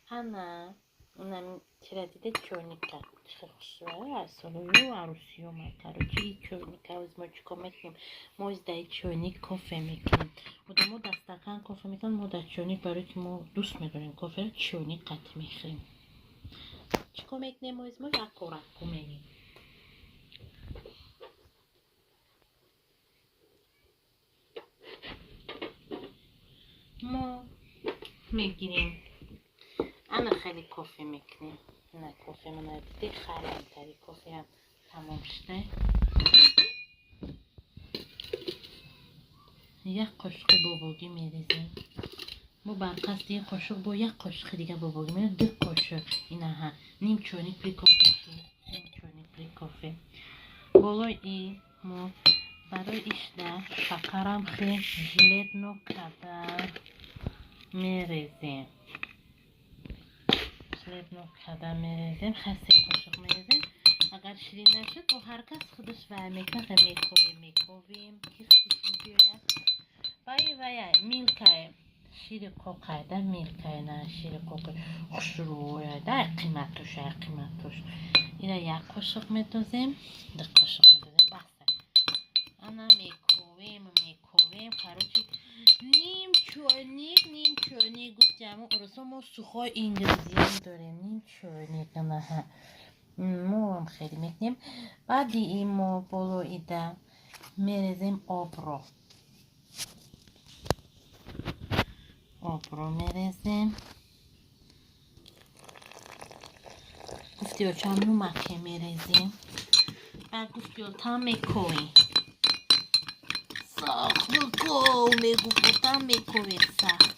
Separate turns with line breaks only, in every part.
Ана инами чира дида чойника чӣ хушрӯя аз солою арӯсиё ма короче и чойника оз мо чӣ кор мекунем? Мо оз дар чойник кофе мекунем. Одамо дар стакан кофе мекунанд, мо дар чойник, барое ки мо дӯст медорем коферо, чойник қатъ мехӯрем. Чӣ кор мекунем оз мо? Як коракку мерем. Мо мегирем, ана хеле кофе мекунем. На кофе мана диди, харамтари кофеам тамом шуда. Як қошуқи бобогӣ мерезем. Мо бар қасди ин қошуқ бо як қошуқи дига бобогӣ мерезем, ду қошуқ. Инаҳа ним чойник при кофе шуд, ним чойник при кофе. Болои и мо барои ишда шакарам хе жилетно када мерезем. Жилетно када мерезем, хай се қошуқ мерезем. Агар ширин нашуд, бо ҳар кас худаш вай мекунад, хай мековем, мековем, ки хушбӯ биёяд. Вай вая милкае, шири қоқайда милкае, на шири қоқи хушрӯяда, қиматуш, ай қиматуш. Ира як қошуқ медозем, ду қошуқ медозем, баса. Ана мековем, мековем, короче ним чойник, ним чойник гуфтиаму урусо мо сухой ингредиент дорем, ним чойник анаҳа. Моам хеле мекунем. Баъди ин мо болоида мерезем обро. Обро мерезем. Гуфти очам нумаке мерезем. Баъд гуфти отам мековем. Сахт биков, мегуфт отам, мековем сахт.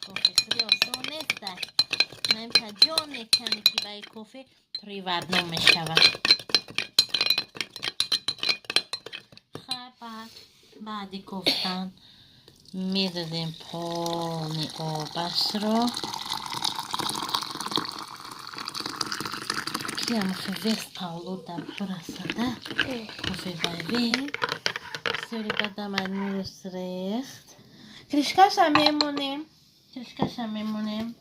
Кофе хеле осон нест. Наимта ҷон мекунӣ ки ба ин кофе три в одном мешавад. Хай баъд баъди кофтан медодем полни обашро. Киам вес авлода бирасада кофе байве. Бисёри бадам нурус рехт. Крышкаша мемонем. Крышкаша мемонем.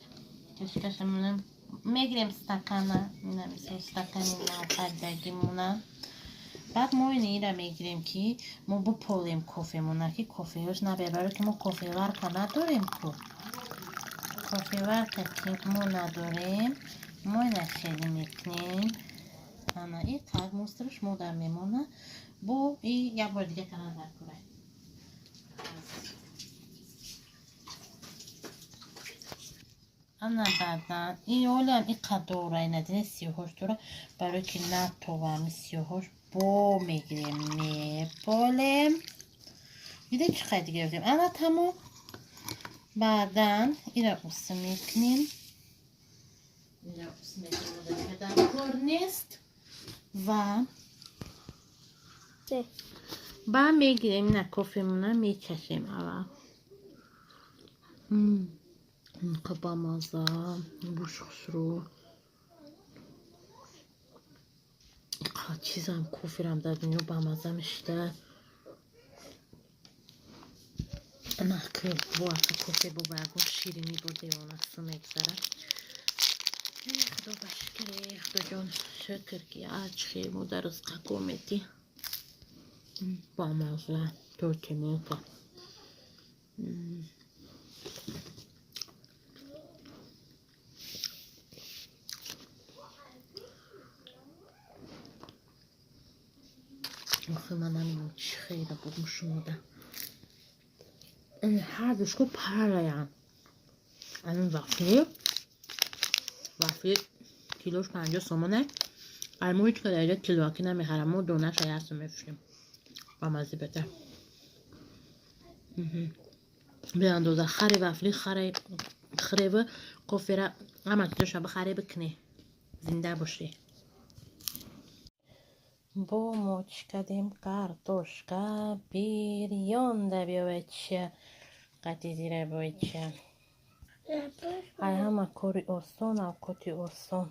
Крышкаша мемонем. Мегирем стакана, ина мисол стакани навхаридагимона. Баъд мо ина ира мегирем, ки мо биполем кофемона, ки кофеёш набер, барое ки мо кофеварка надорем ку. Кофеварка ки мо надорем, мо ина хеле мекунем. Ана и қак мустраш модар мемона. Бо и як бор дига кана дар курай. Ана баъдан ин олиам и қадора, ина дине сиёҳош дора, барое ки натовам сиёҳош бо мегирем, меполем. Диде чӣ қайд гирифтем? Ана тамом. Баъдан ира усы мекунем. Ира усы мекунем, дар кор нест. Ва ба мегирем ина кофемона мечашем аввал. Инқа бамаза, буш хушрӯ. Иқа чизам коферам дар дунё бамаза мешуда. Ана ки бо ака кофе бо ба ягон ширинӣ бо девонасу мегзарад. Худо ба шукр, Худоҷон, шукр ки ачхе модар ризқако метӣ. Бамаза, торти милка. Охи ман намедонам чӣ хела буд шумода. Ҳардушко параян. Ани вафли. Вафли килош 50 сомоне. Ай мо ҳеҷ када иҷа килоаки намехарам. Мо донаша як сом мефурӯшем. Бамаззӣ бета. Беандоза харе вафли, харе хреву кофера ҳама чизоша бихаре бикунӣ. Зинда бошӣ. Бо мо чӣ кардем? Картошка бирён да биёвача. Қати зира боча. Ай ҳама кори осон, авқоти осон.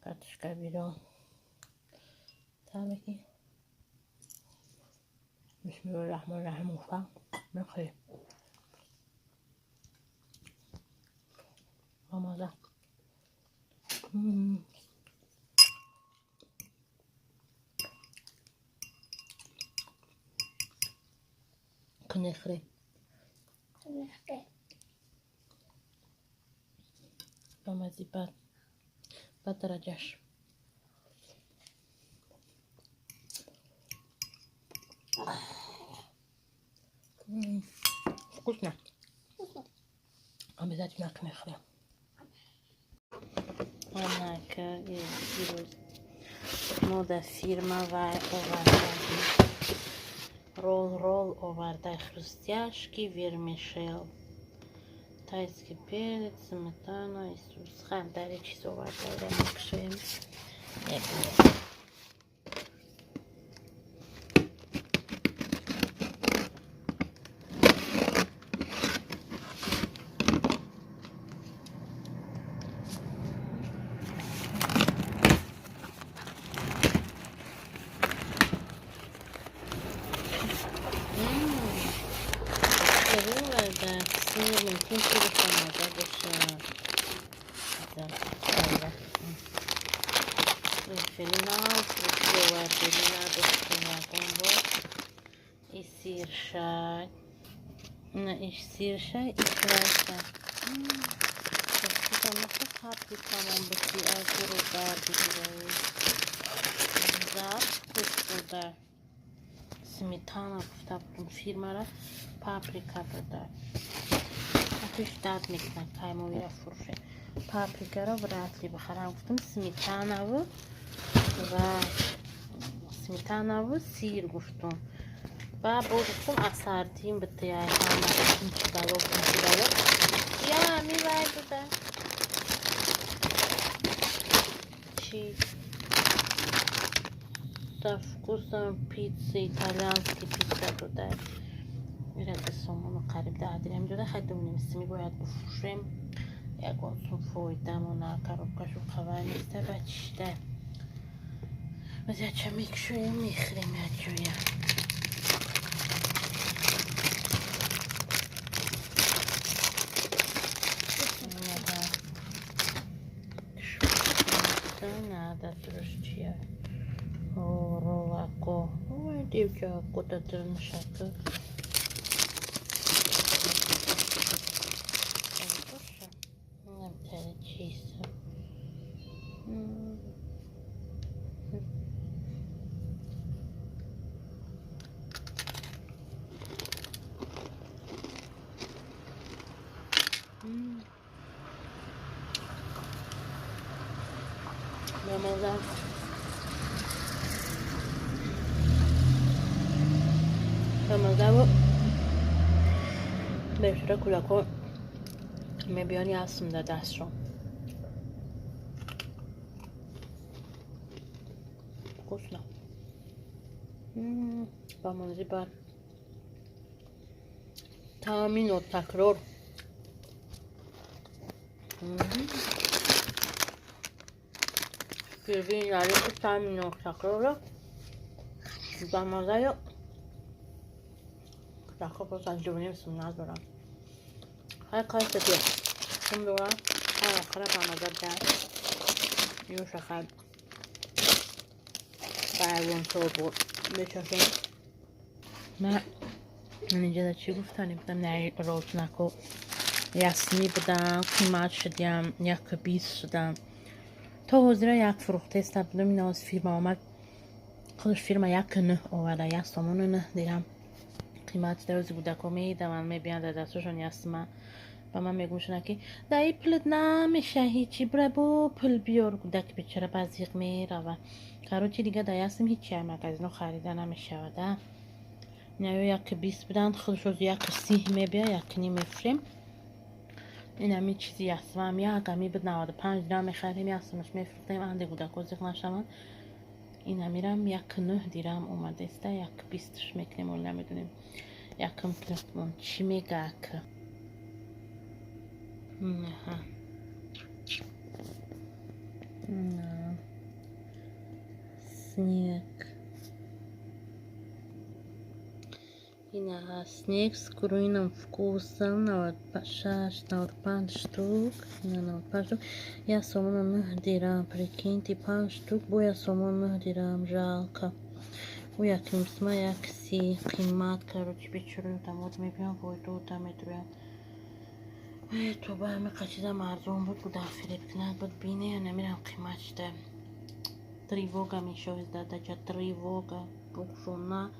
Картошка бирён. Тар мекунӣ? Бисмиллоҳи раҳмони раҳим гуфта мехӯрем. Бамаза. Кнехре. Бамази бад. Бадараҷаш. Вкусно. Обязательно кнехре. Онака ирӯз мо дар фирма вай оварда, ролл оварда, хрустяшки, вермишель, тайский перец, сметана, Иисус. Хан дари чиз оварда, мекушоем, мебинем. Оварда сир, мумкин сири бамаза бошад. Хеле нав овардагӣ надоштем ягон бор. И сирша, на иш сирша, иш вайша. Паприкамон бути аз рӯдар бигираи. Зард хуш буда. Сметана гуфта будум фирмара, паприка дода. Атуш дард мекунад, каймовира фурӯше. Паприкаро вряд ли бихарам, гуфтам сметанаву ва сметанаву сир гуфтум. Ба бо гуфтум ассортин битияй ҳама инчибало инчибало. Я ами вай буда. Чи со вкусом пиццы, итальянский пицца дода. Ира сомону қариб 10 дирҳам дода. Хай думнем сими бояд бифурӯшем. Ягон сум фоидамона, коробкашу қавай неста ба чишта. Боз яча мекушоем, мехӯрем якҷоя. Надо дружчия. Ролако. Ой, девчако, татырншака. Чисто. Бамаза. Бамазаву бешра кӯдако мебиён ясм да дастшон. Вкусно. Бамазӣ бад. Таъми нотакрор. Впервые налепи таъми нотакрорро бамазаю. Кӯдакҳо боз аз дувним сум надоранд. Ҳай кайса ки сум доранд, ҳай охира бамаза бияд. Юша хай ба ягон тобо мечашем. Ман инҷа чӣ гуфтанӣ будам? На ролтонако ясмӣ будам, қимат шудям, 1,20 шудам. То ҳозира як фурӯхтеста будам, ин оз фирма омад. Худаш фирма 1,9 оварда, 1 сомону 9 дирҳам қимат шуда. Рӯзи кӯдако медаванд, мебиёнд дар дастошон ясма. Ба ман мегӯшонад ки даи пулат намеша ҳечи, бира бо пул биёр. Кӯдаки бечора ба зиқ мерава. Короче, дига дар ясм ҳечи ай магазино харида намешавад. А инаё 1,20 буданд, худаш оз 1,30 мебия, 1,5 мефурӯшем. Ин ҳами чизи ясмаам як ами буд, 95 дирҳам мехаридем, як сумаш мефурӯхтем, анде кӯдако зиқ нашаванд. Ин ҳамирам 1,9 дирҳам омадаиста, 1,20-ш мекунем, оли намедонем якм пулмон чӣ мега ак. Аҳа. На. Снег. Ина снег с куриным вкусом 96, 95 штук. Ина 95 штук. Я сомона 9 дирам. Прикиньте, 5 штук бо я сомона 9 дирам. Жалко. У якимсма якси қимат, короче, бечора дамод мебиям, войдода медроям. Тоба, ҳамиқа чизам арзон буд, буда фиреб кунад буд, бине, намирам қимат шуда. Тревога мешавад, дадаҷа, тревога. Бухшона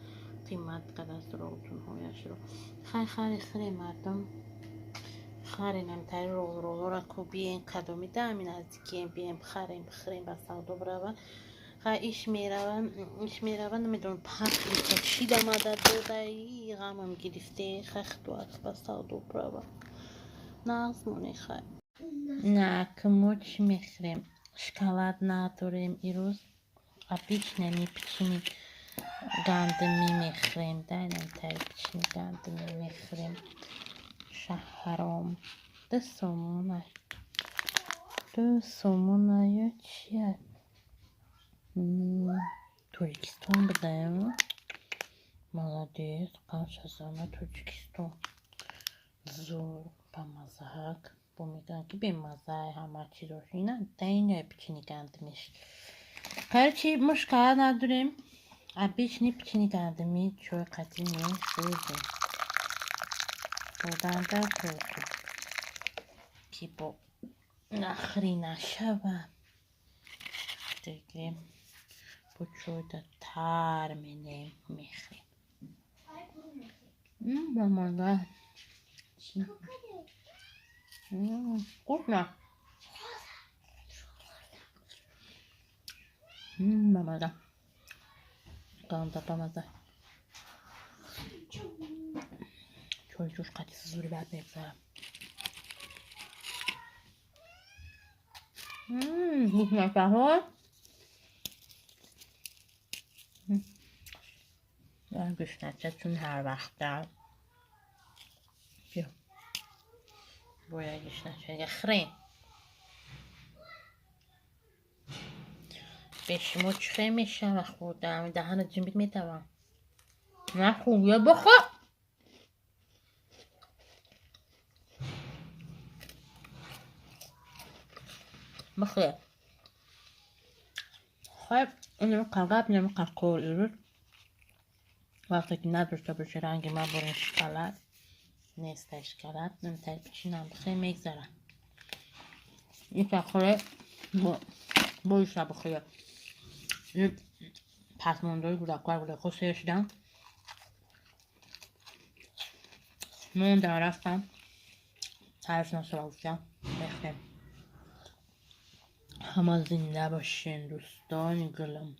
қимат кадаст ролтунҳояшро. Хай, хари хире мардум. Харем ҳамтари ролролора ку биен кадоми дами наздикием бием харем бихӯрем ба савдо бирава. Хай иш мерава, иш мерава, намедонам патрика чӣ дамада додаи ғамам гирифте, хай худоат ба савдо бирава. Нағз моне хай. На, мо чӣ мехӯрем? Шоколад надорем ирӯз. Обычный ми печени гандумӣ мехӯрем. Да, инамтари печени гандумӣ мехӯрем. Шаҳром. 2 сомона. 2 сомона ё чия? Тоҷикистон будаем. Молодец, қанша зама Тоҷикистон. Зур, бамаззаак. Бо мегӯянд ки бемаззае ҳама чизош. Ина даинаи печени гандумиш. Короче, мо шоколад надорем. Обычный печени гандумӣ чой қатӣ мехӯрем. Хӯрданда короче. Ки бо нахрӣ нашава. Дигем бо чойда тар менем мехӯрем. Бамазза. Вкусно. Бамазза. Қанда бамазза. Чой ҷӯш қатӣ зури бад мегузарад. Гушначаҳо. Гушнача чун ҳар вақта. Биё. Бояд гушнача хӯрем. Бе шумо чӣ хел мешава хӯрдан? Даҳана ҷимбид метавам. Нахӯр, ё бихӯр. Бихӯр. Хай, инамиқа гап, инамиқа кор ирӯз. Вақте ки надошта боши ранги ман борин шоколад, неста шоколад, намтари печинам бихӯр мегзарад. Иша хӯре, бо иша бихӯре. Пасмондои гӯдакҳои гӯдакҳо сер шуданд. Мондан рафтам. Тариф насора гуфтам. Мехӯрем. Ҳама зинда бошен, дӯстони гулам.